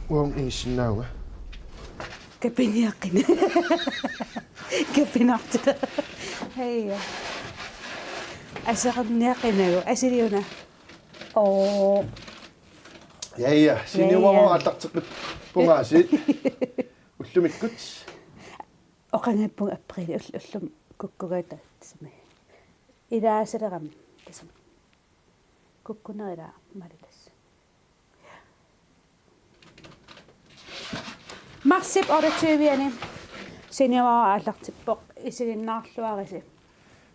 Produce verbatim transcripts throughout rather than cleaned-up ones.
Uam inissinnaavunga. Kapiniaqqina. Kapinartita. Hej. Aserniaqqinagu. Asiliuna. Oo. Ja, ja. Siniuamo aallarteqqippungaasiit. Ullumikkut. Oqanngippunga aprilip ull-, ullumi kukkugatta tassami. Ilaasalerami tassami. Kukkunerila malitas. Marsip otteogtyve-ani siniuamo aallartippoq isiginnaarluarisi.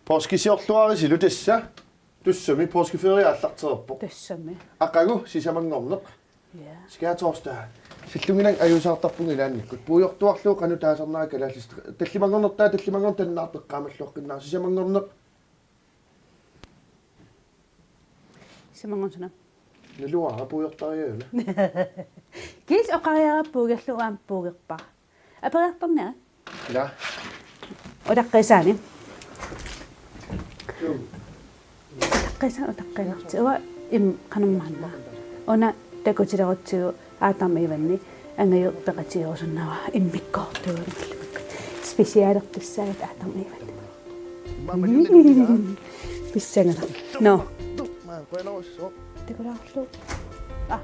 Poorskisiorluarisilu tassa. Tassami poorskiferie aallartereerpoq. Tassami. Aqagu sisamanngorneq. Ja. Skærtorsdag. Sillunngilanga ajuusaartarpunga ilaannikkut. Puigortuarlugu qanoq taasarnera kalaallisut. Tallimanngornertaa tallimanngorneq tannaartoq eqqaamalluaqqinnaaq sisamanngorneq. Sisamanngorneq suna? Naluara puigortariaana. Kiisa oqariarappuugerlu aamma puigerpara. Aperiartorniaruk? Ila. Utaqqiisaani. Utaqqiisaa utaqqiilerti. Uanga im qanormaanna. Una takutilerutsigu Adam Ivanni angaju peqatigerusunnavara immikkoortuuvoq illumikkut. Specialertussaagut Adam Ivanni. Pissanganaq. No. Takulaarlu. Ah,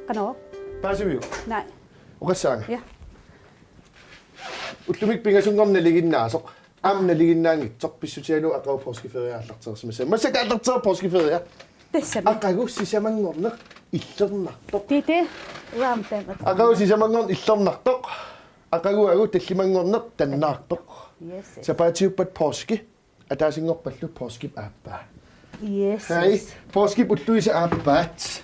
qanoq? Paasiviuk? Nej. Oqassaanga. Ja. Ullumikkut pingasunngorneq nalinginnaasoq. Aamma nalinginnaanngitsoq pissutigalugu aqagu poorskiferie aallartereersimassaaq. Massakkut aallartereerpoq poorskiferie. Tassami. Aqagu sisamanngorneq illernartoq. Titi. Uaam tamat. Aqagu sisamanngorneq illernartoq. Aqaguagu tallimanngorneq tannaartoq. Yes, yes. Sapaatiuppat poorski. Ataasinngorpallu poorskip aappaa. Yes, hej, yes. Poorskip ulluisa aappaat.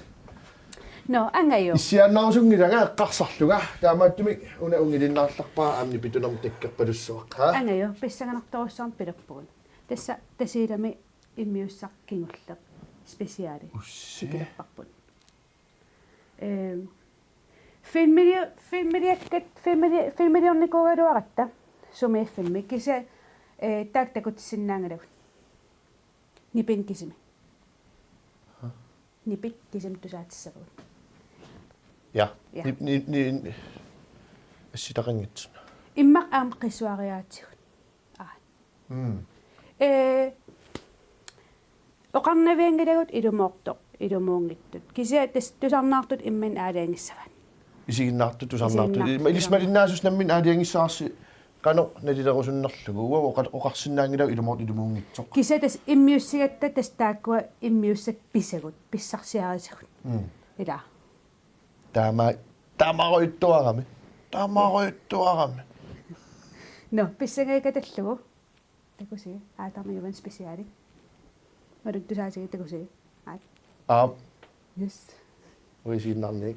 No, angaju. Issiaannarusunngilanga eqqarsarlunga. Taamaattumik una ungilinnaarlarpara aamma nipitunermik takkerpalussuaq. Ha? Angaju, pissanganartorujussuarmik pilerpugut. Tassa Tasiilami immiussaq kingulleq speciali. Ussi. Sikilerparput. Ehm, filmili-, filmiliakkat, filmili-, filmiliornikuugaluaratta sumiiffimmi kisianni, eh, taakku takutissinnaanngilagut. Nipit kisimik. Aha. Nipit kisimik tusaatissavagut. Ja. Ja. Ni, ni, ni, assitaqanngitsoq. Immaqa aamma qisuariaatigut. Aa. Mm. Ee, oqarnavianngilagut ilumoortoq, ilumuunngitsut. Kisianni tassa tusarnaartut imminut aalajangissavaat. Isiginnaartut, tusarnaartut. Isiginnaartut, ilisimalinnaasussat nammineq aalajangissavarsi qanoq nalilerusunnerlugu. Uanga oqa-, oqarsinnaanngilagut ilumoortut ilumuunngitsoq. Kisianni tassa immiussigatta tassa taakkua immiussat pisagut, pissarsiarisagut. Mm. Ila. Taama-, taamaarujuttuarami. Taamaarujuttuarami. No, pissangajakkaatillugu. Takusii, Adam Ivan speciali. Maruttusaasiga takusii. Aat. Aap. Yes. Uisiinnarnik.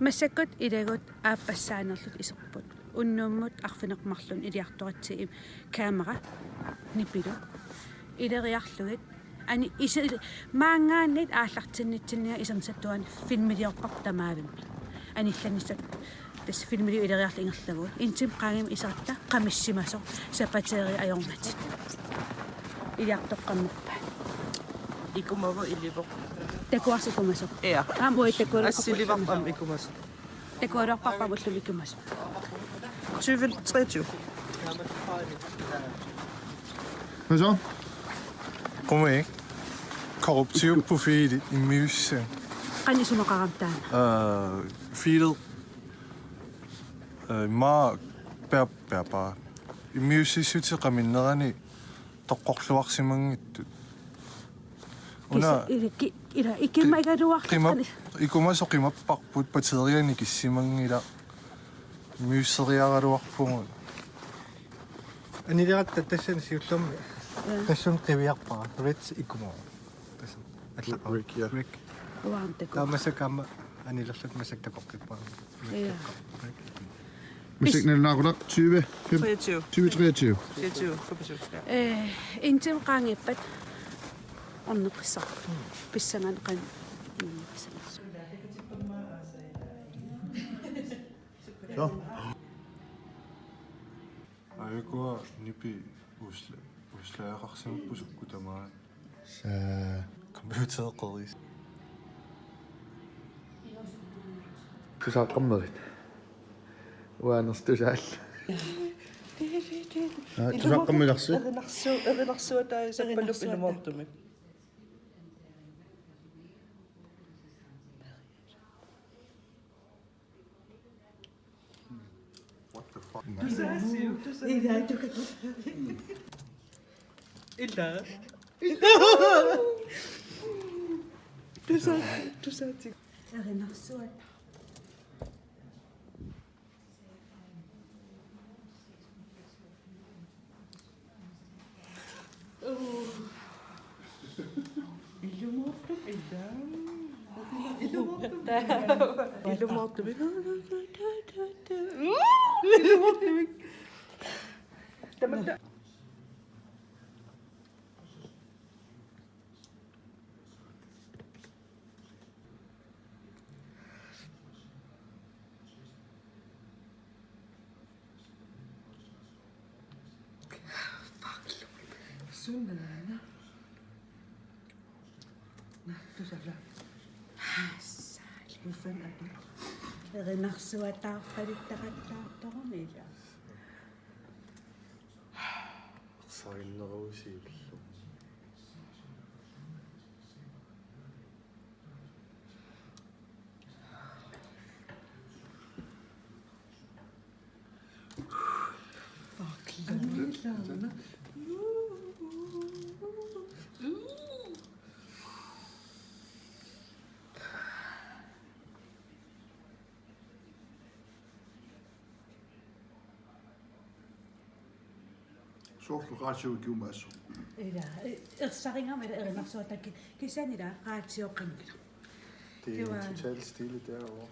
Massakkut ilagut aappassaanerlutik iserput. Unnummut arfineq-marlunut iliartoratsigu kamera nipilu. Ileriarlugit. Ani isi-, maanngaanniit aallartinnitsinniit isertitsisuani filmiliorparput tamaavimmik. Anillanissat tassa filmiliut ileriarlutik ingerlavugut. En time qaangiuppata iseratta qamissimasoq sapateerit ajornatik. Iliartoqqammerpaat. Ikumavoq ilivoq. Takuarsi ikumasoq. Ja. Aamma uagut takuarsi assilivarput aamma ikumasoq. Takualuarparput aamma ullumi ikumasoq. Tyve treogtyve. Hvad så? Qumi, ikke? Korruptiv profil i Muse. Qanoq isumaqarami taanna? Øh, filet. Øh, meget bær-, bærbar. I Muse sytti qaminnerani toqqorluarsimanngitsut. Una kisa-, ila ki-, ila ki-, ikimagaluartut qima-, qani-, ikumasoq qimapparput, batteriani kissimanngilaq. Museriaraluarpugut. Anileratta tassani siullermi. Ja. Tassunga qiviarpara. Red ikumavoq. Tassa. Allaqqavoq. Rick, ja. Rick. Uanga takuara. Taava massakkut aamma anilerluta massakkut takoqqippara. Rick. Ja. Rick. Massakkut nalunaaqutaq tyve fem-, treogtyve. Tyve treogtyve. Treogtyve, kupasuk, ja. Øh, en time qaangiuppat orneqassaaq. Pissanganaq qanoq orneqassanersoq. Så. Aajukua nipi usla-, uslaaqqarsimappugut sukkut tamaat. Sa computer qeris. Tusaaqqammerit. Uanersi tusaalla. Aa, tusaaqqammilarsi. Erinarsu-, erinarsuataajusappaluk ilumoortumik. What the fuck? Tusaasiuk, tusaasiuk. Ila, tuka-, ila. Tusa-, tusaasiuk. Erinarsuat. Ilumoortumik ila. Ilumoortumik. Ilumoortumik. Ilumoortumik. Tamatta. Sunaana. Naa, tusala. Hassaali. Uffan atu. Erinarsuataarpalittaqattaartorumila. Sarinnerusiullu. Soorlu qaasiukiumaasoq. Ila, e-, ersarigama ila erinarsuatakki. Kisianni ila qaatioqanngilaq. Det er Kiva. Totalt stille derovre.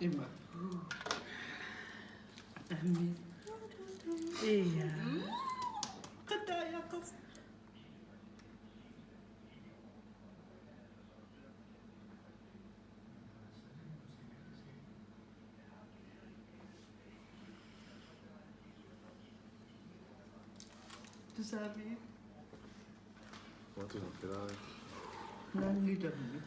Ima. Amen. Ila. Qataajaqqas. Tusaaviuk? Uanga tusarpilaaruk. Naanngilami.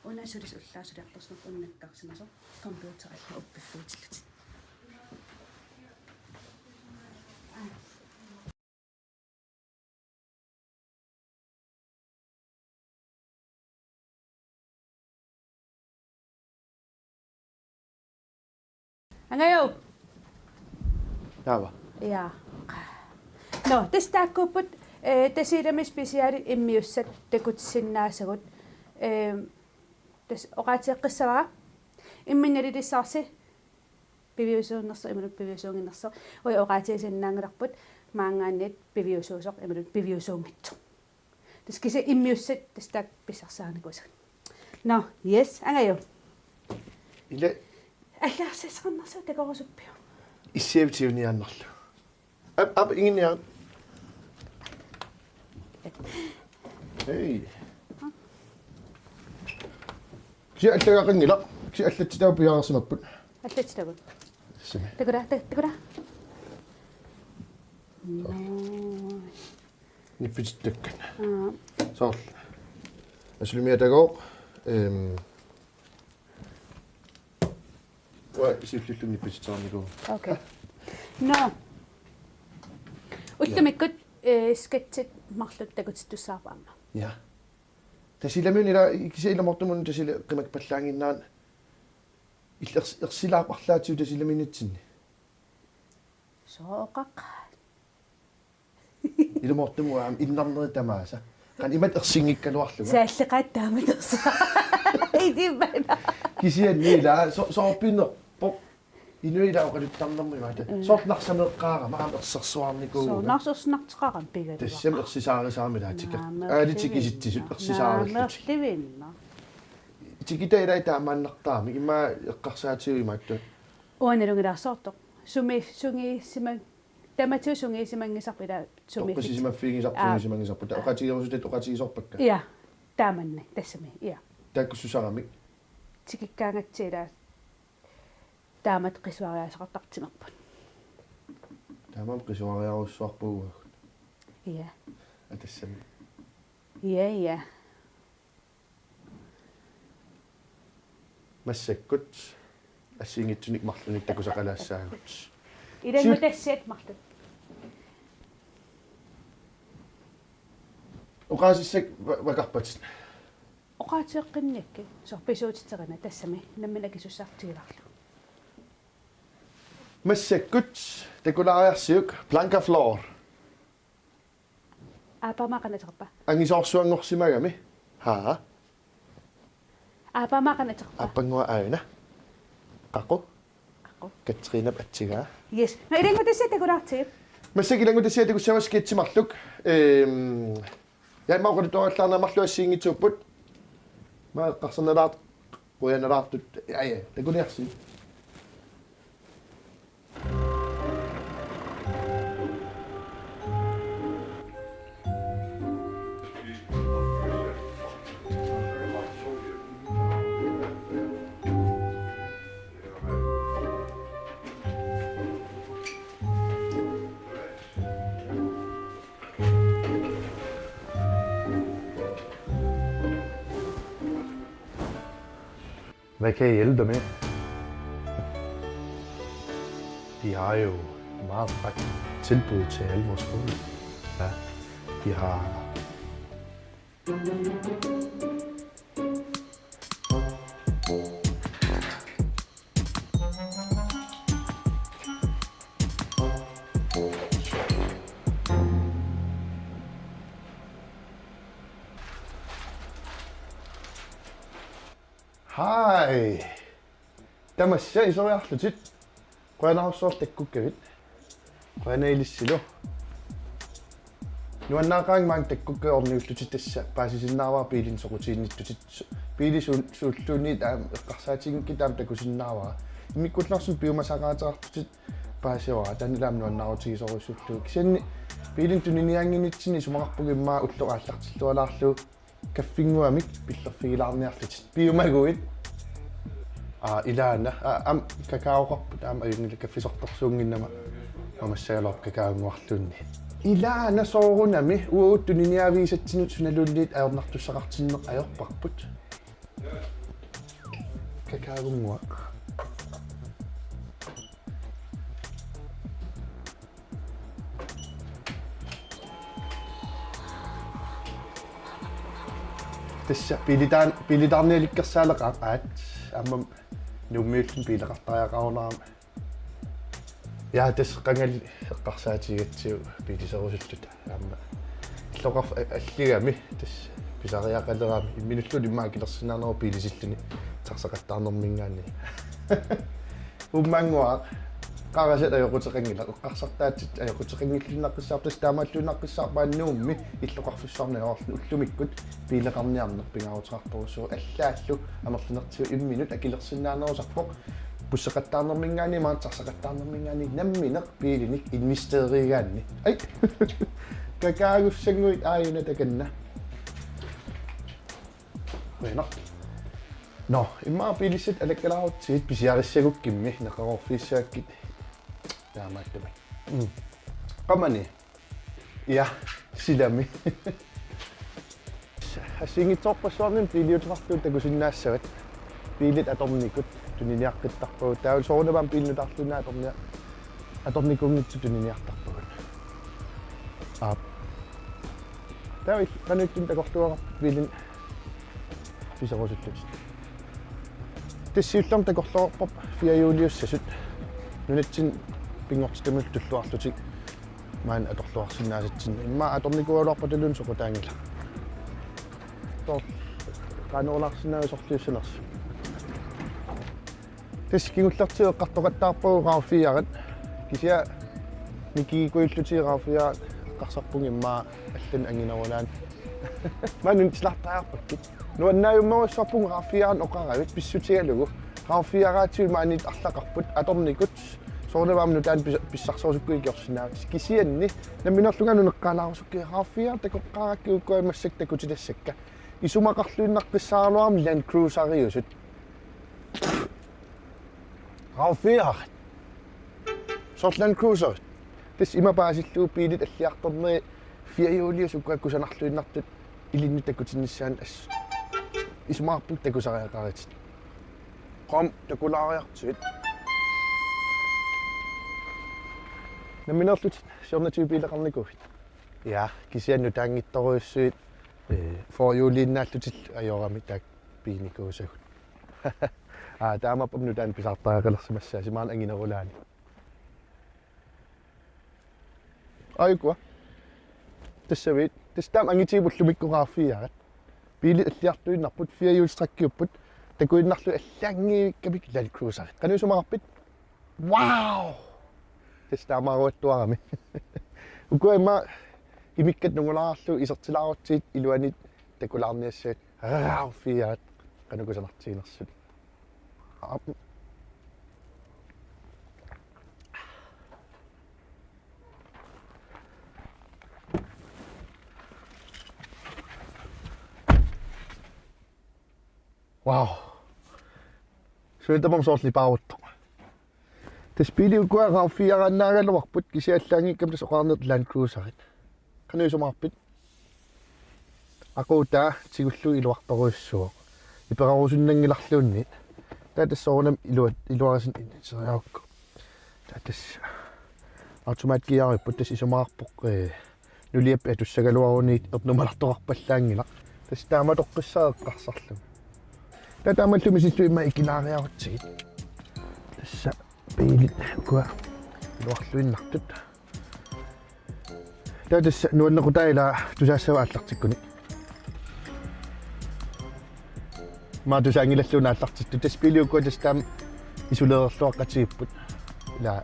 Una sulis ullaaq suliartorsimasoq unnakkarsimasoq computer alla uppiffiutillutit. Angaju. Taava. Ja. Nå, tassa taakkuupput, eh, Tasiilami specialit immiussat takutissinnaasagut. Eh, tassa oqaatigeqqissavara. Imminut nalilissavarsi piviusuunnersoq imaluunniit piviusuunnginnersoq. Uagut oqaatigisinnaanngilarput maanngaanniit piviusuusoq imaluunniit piviusuunngitsoq. Tassa kisianni immiussat tassa taakku pissarsiarinikuusagut. Nå, yes, Angaju. Ila. Allagarsiassaqarnersugut takorusuppiuk? Issiavit siuniaannarlugu. Aap, aap, inginniarit. Hej. Kisianni allagaqanngilaq. Kisianni allatsitagut piareersimapput. Allatsitagut. Sumi. Takula, tak-, takula. Nå. Nippitittakkat. Aa. Soorlu. Asulumiatagooq, ehm, uanga siulliulluni nippusitsereernikuuvunga. Okay. Nå. Ullumikkut, eh, sketchit marluk takutittussaavoq aamma. Ja. Tassa ilami una ila, kisianni ilumoortumik una tassa ila qimakpallaannginnerani illit ers-, ersilaarpallaatigut tassa ilaminnitsinni. Sooqaq. Ilumoortumik aamma innarnerit tamaasa. Qanoq imatut ersinngikkaluarlunga. Saalleqaat taamatut ersi-. Idimana. Kisianni ila so-, soorpinerpoq. Inuit ila oqaluttarnermut imaattoq. Mm. Soorlu Narsameeqqaarama aamma ersersuarnikuuvoq. Soo, Narsameeqqaarama pigaluaq. Tassami ersisaarisarami ila tiki-. Naamerlivimma. Aali tikisitsisut ersisaarillutik. Naamerlivimma. Tikita ila taamaannartaramik immaqa eqqarsaatigalugu imaattoq. Uanga nalunngilarsoortoq. Sumi-, sungiussima-, tamatigut sungiussimanngisarput ila sumiiffik. Toqqissisimaffiginngisarput, aa, sungiussimanngisarput. Taava oqaatigerusutatit oqaatigisoorpakka. Ja, taamannak, tassami, ja. Taakku susaramik. Tikikkaangatsigit ila taamatut qisuariaaseqartartimerput. Taamaammat qisuariarujussuarpugut. Ja. Aa, tassami. Ja, ja. Massakkut assigiinngitsunik marlunik takusaqalaassaagut. Ilanngutassiat marluk. Oqaasissakka va-, vakarpatit. Oqaatigeqqinniakkit, soorlu pisuutiterina tassami nammineq akisussaartigilaarlugu. Massakkut takulaariarsiuk plank of lore. Aappaa aamma qanoq ateqarpa? Angisoorsuanngorsimagami. Haa. Aappaa aamma qanoq ateqarpa? Aappannguaq aajuna. Qaqu. Qaqu. Katrinap atsigaa. Yes. Nå, ilanngutassiat takulaartigit. Massakkut ilanngutassiat takussavagut sketchit marluk. Ehm, ja, immaqa oqaluttuarallaarnerit marluk assigiinngitsuupput. Immaqa eqqarsarnalaartut, qujanalaartut. Ja, ja, takuliarsigit. Hvad kan jeg hjælpe dig med? De har jo meget frækt tilbud til alle vores kunder. Ja, de har Hej. Tamassi isoriarlutit. Qujanarsuaq takkukkavit. Qujanaq ilissilu. Nuannaaqaanga maanga takkukkavit orniullutit, tassa paasisinnaavara biilinik soqutiginnittutit. Biili suul-, suulluunniit aamma eqqarsaatiginngikkuit aamma takusinnaavara. Immikkuullarsi piumasaqaateqartutit paasivara. Taanna aamma nuannaarutigisorujussuullugu. Kisianni biilinik tuniniaannginnitsinni isumaqarpunga immaqa ulloq aallartillualaarlugu kaffinnguamik pillerfigilaarniarlutit. Piumaguit. Aa, ilaana. Aa, aamma kakaoqarput aamma ajunngilaq, kaffisortorsuunnginnama. Mamassagaluarpoq kakaonnguarluunniit. Ilaana soorunami uagut tuniniaavigisatsinnut sunaluunniit ajornartussaqartinneq ajorparput. Kakaovunngua. Tassa biilitaan-, biilitaarnialikkersaaleqaaq, aat, aamma Nuummiulluni biileqartariaqarunarami. Ja, tassa qangali eqqarsaatigigatsigu biiliserusulluta. Aamma illoqarf-, a-, alligami tassa pisariaqalerami imminulluunniit immaqa akilersinnaaneruvoq biilisilluni taxaqattaarnerminngaanniit. Uummaannguaq qarasat ajoquteqanngilaq, eqqarsartaatit ajoquteqanngilluinnaqqissaarput, tassa taamaalluinnaqqissaarpaa Nuummi illoqarfissuarni ajorluni ullumikkut biileqarniarneq pingaaruteqartorujussuuvoq, allaallu amerlanertigut imminut akilersinnaanerusarpoq busseqattaarnerminngaanniit maani taxaqattaarnerminngaanniit nammineq biilinik investeriigaanni. Ai. Kakaagussanguit aajuna takanna. Qujanaq. Nå, immaqa biilissatit alakkalaarutsigu pisiarissagukkimmi neqeroorfigissagakkit taamaattumik. Mm. Qamani. Ja, silami. Assigiinngitsorpassuarnimmi biiliuteqartut takusinnaassavat. Biilit atornikut tuniniaqqittarpagut. Taava soorunami biilinut atorluinnaq atornia-, atornikuunngitsut tuniniartarpagut. Aap. Taava il-, qanoq ittumik takorluugaqarput biilit piserusuttutit. Tassa siullermik takorluugaqarparput firehjuliussasut. Nunatsinni pinngortitamillu tulluarlutik maani atorluarsinnaasatsinnik. Immaqa atornikuugaluarpataluunniit soqutaanngilaq. Tor-, qanoq oqarsinnaavit sorliussanersut. Tassa kingullertigut eqqartoqattaarpagut RAV fireat. Kisianni mikigikujullutik RAV fireat eqqarsarpunga immaqa allanik anginerulaannik. Maanna slagteriarpakkit. Nuannaajummerujussuarpunga RAV fireanut oqaravit pissutigalugu. RAV fireatigut maaniittoq arlaqarput atornikut. Soorunami aamma nutaanik pis-, pissarserusukkuit ikiorsinnaavat. Kisianni nammineerlunga nuneqqaalaarusukkit RAV fire takoqqaarakkit ukua massakkut takutitassakka. Isumaqarluinnaqqissaaraluarami Land Cruiseriusut. RAV fire. Soorlu Land Cruiser. Tassa ima paasillugu biilit alliartorneri firehjuliusut ukua kusanarluinnartut ilinnut takutinnissaannut assut. Isumaqarpunga takusariaqaritit. Qam takulaariartigit. Nammineerlutit siornatigut biileqarnikuuvit? Ja, kisianni nutaanngitsorujussuit, eh, forhjuliinnaallutillu ajorami taakku piginikuusagut. Aa, taamaappoq nutaanik pisartariaqalersimassaasi maani anginerulaanni. Aa, ukua. Tassaviit. Tassa taama angitigut ullumikkut RAV fireat. Biilit alliartuinnarput, firehjulstrækkiupput, takuinnarlugit allaanngikkamik Land Cruiserit. Qanoq isumaqarpit? Wow! Tassa taamaaruattuarami. Ukua immaqa imikkat nungulaarlugit isertilaarutsigit iluanit takulaarniassagit RAV fireat qanoq kusanartiginersut. Aap. Wow. Suut tamarmik soorlu nipaaruttoq. Tassa biilit ukua RAV fireannaagaluarput kisianni allaanngikkamik tassa oqarnittut Land Cruiserit. Qanoq isumaqarpit? Aquutaa tigullugu iluartorujussuuvoq. Iperarusunnanngilarluunniit. Taava tassa soorunami iluat-, iluarisin initseriarukku. Taava tassa automatgeariupput tassa isumaqarpoq, eh, nuliappit atussagaluaruni ernumanartoqarpallaanngilaq. Tassa taamatoqqissaaq eqqarsarlugu. Taava taamaalilluni misillugit immaqa ikilaariarutsigit. Tassa biilit ukua iluarluinnartut. Taava tassa nuannequtaa ila tusaassava aallartikkunik. Maani tusaanngilalluni aallartittut tassa biilit ukua tassa taama isolererluaqqatigiipput. Ila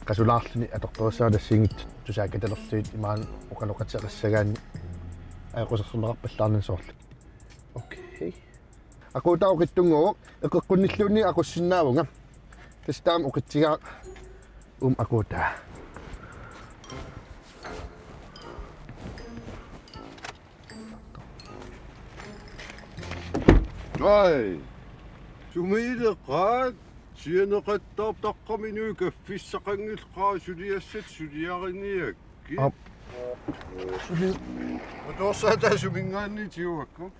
qasulaarluni atortorissavara assigiinngitsut tusaakatalerlugit imaanngilaq oqaloqateqassagaanni ajoqusersorneqarpallaarnani soorlu. Okay. Aquutaa oqitsunnguuvoq, eqeqqunnilluunniit aqussinnaavunga. Tassa taama oqitsigaaq uuma aquutaa. Ai. Sumiileqaat, sianeqattaartaqqaminui kaffissaqanngilaq suliassat suliariniakkit. Aap. Suli. Utorsaataa suminngaanniit tigugakku.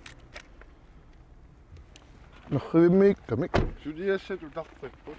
Nerrivimmiikkamik. Suliassat utarpipput.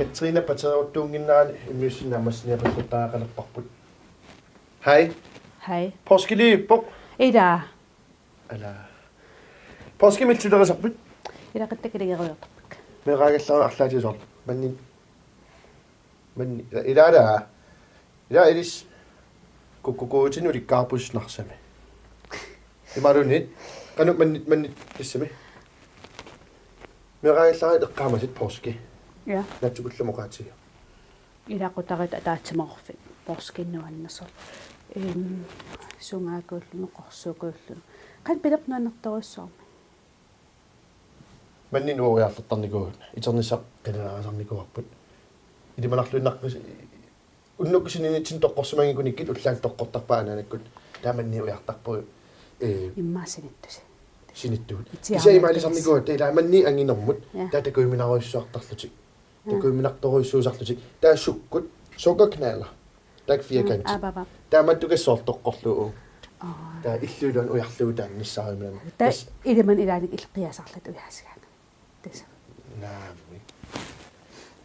Katrina pateeruttuunnginnerani immiussinnaammik massiniapassartariaqalerparput. Hej. Hej. Poorskiliippoq. Ida. Ala. Poorskimik illulerisarpit? Ilaquttakka iligiinnartarpakka. Meeraagallaramik arlaatigut soorlu. Manni. Manni. Ila, ila. Ila ilissi. Kukkukuutinut ulikkaarput Narsami. Imaluunniit. Qanoq manni, manni tassami. Meeraagallarit eqqaamasit poorski. Ja. Naatsukullammik oqaatigiuk. Ilaqutariit ataatsimeeqqaarfik poorskinik nuannersoq. Ehm, sungaakuulluni, qorsuukuulluni. Qanoq pilerpoq nuannertorujussuarmik? Manninik ujarlertarnikuugut, iternissaq qilanaartarnikuuarput. Ilimanarluinnaqqis-, unnukkut sininitsinni toqqorsimanngikunikkit ullaaq toqqortarpaat anaanakkut. Taava manninik ujartarpugut. Ee, immaqa sinittusi. Sinittugut. Itsiaamma. Kisianni imaalisarnikuugatta ilaa manniit anginermut. Ja. Taava takujuminarujussuartarlutik. Takujuminartorujussuusarlutik. Taava sukkut. Sukkerknalder. Taakku firkantit. Mm, aap, aap, aap. Taamaattukkut soorlu toqqorlugu. Aa. Taava illup iluani ujarlugu taanna nassaariuminani. Taava ilimanni ilaanni ilqiasarlat ujaasigaanni. Tassa. Naamik.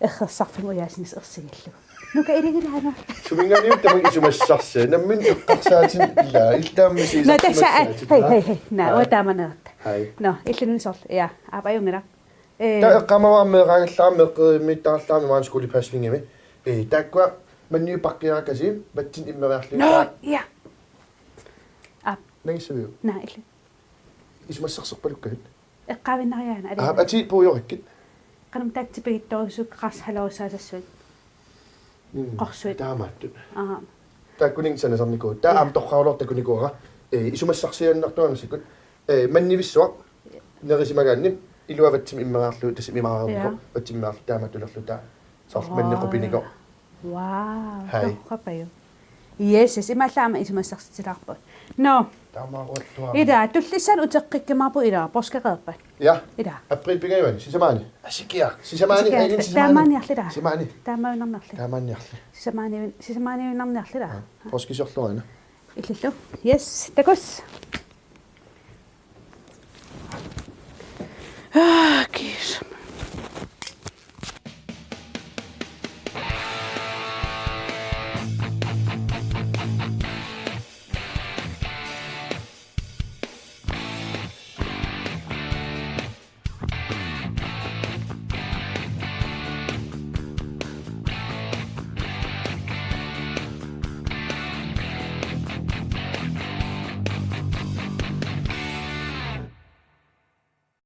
Errersarfimmi ujaasinissaq ersigillugu. Nuka iligilaanga. Suminngaanniit tamanna isumassarsi. Nammineq eqqarsaatit ilaa. Iltaammi. Nå, tassa, hej, hej, hej. Nå, hej. Uanga taamanerat. Hej. Nå, illinuni soorlu. Ja, aap, ajunngilaq. Ee. Taava eqqaamavara meeraagallaramik meeqqerivittaarallarami maani skolepasningimi. Ee, taakkua manniuppakkiarakasi, vatsinnik immeriarlugit. Nå, ja. Aap. Nangissaviuk? Naa, illit. Isumassarserpalukkatit? Eqqaavinnariaana, aap, aliana. Atit puiorikkit. Qanum tatsipigittorusuk qars halorissaassassuit. Mm, qorsuit. Taamaattut. Aap. Taakkuninnga sanasarnikuuvoq. Taava. Ja. Aamma torraaluartoq takunikuuara. Ee, isumassarsiinnartuaannarsikkut. Ee, mannivissuaq nerisimagaanni ilua vatsimik immeriarlugu tassami imaareernikoq. Ja. Vatsimik immeriarlugu taamaattulerlugu taava. Soorlu manni qupinikoq. Wow. Hej. Torrapaju. Yes, yes, imaallaat aamma isumassarsitsilaarpugut. Nå. Taamaarualluarami. Ila, tullissaani uteqqikkumaarpugut ila, poorskikeerpat. Ja. Ila. April pingajuani, sisamaanni. Asikiaq. Sisamaanni, asikiaq, ajun sisamaanni. Taamaanniarli ila. Sisamaanni. Taamaannarniarli. Taamaannarniarli. Sisamaanni, sisamaannarniarli ila. Ja. Poorskisiorluarina. Illillu. Yes, takuss. Ah,